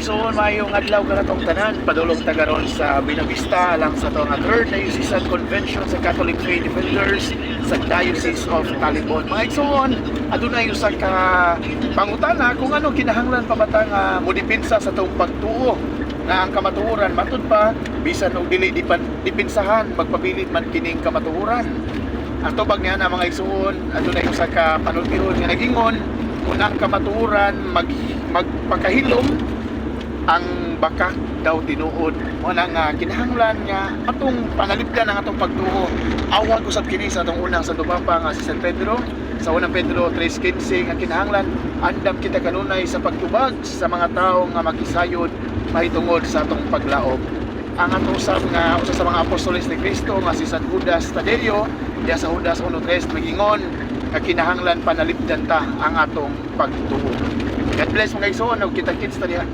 Igsoon, maayong adlaw kanatong tanan. Padulong ta karon sa Buenavista alang sa atong third Diocesan Convention sa Catholic Faith Defenders sa Diocese of Talibon. Mga igsoon, adunay usa ka pangutana kung ano kinahanglan pa ba ta nga modepensa sa atong pagtuo, nga ang kamatuoran matud pa bisan og dili dipinsahan, magpabilin man kining kamatuoran. Ang tubag niya na, mga igsoon, adunay usa ka panultihon nga nagingon, kung ang kamatuoran magpakahilom, ang bakak daw tinuod. Mo na nga kinahanglan nga atong panalipdan ang atong pagtuo. Awag usab kini sa atong unang Santo Papa nga si San Pedro sa Unang Pedro 3:15 nga kinahanglan andam kita kanunay sa pagtubag sa mga tawo nga makisayod mahitungod sa atong paglaom. Ang ato usab nga usa sa mga apostoles ni Kristo nga si San Judas Tadeo diya sa Judas 1:3 magingon nga kinahanglan panalipdan ta ang atong pagtuo. God bless, mga igsoon, ug kita-kits ta diha.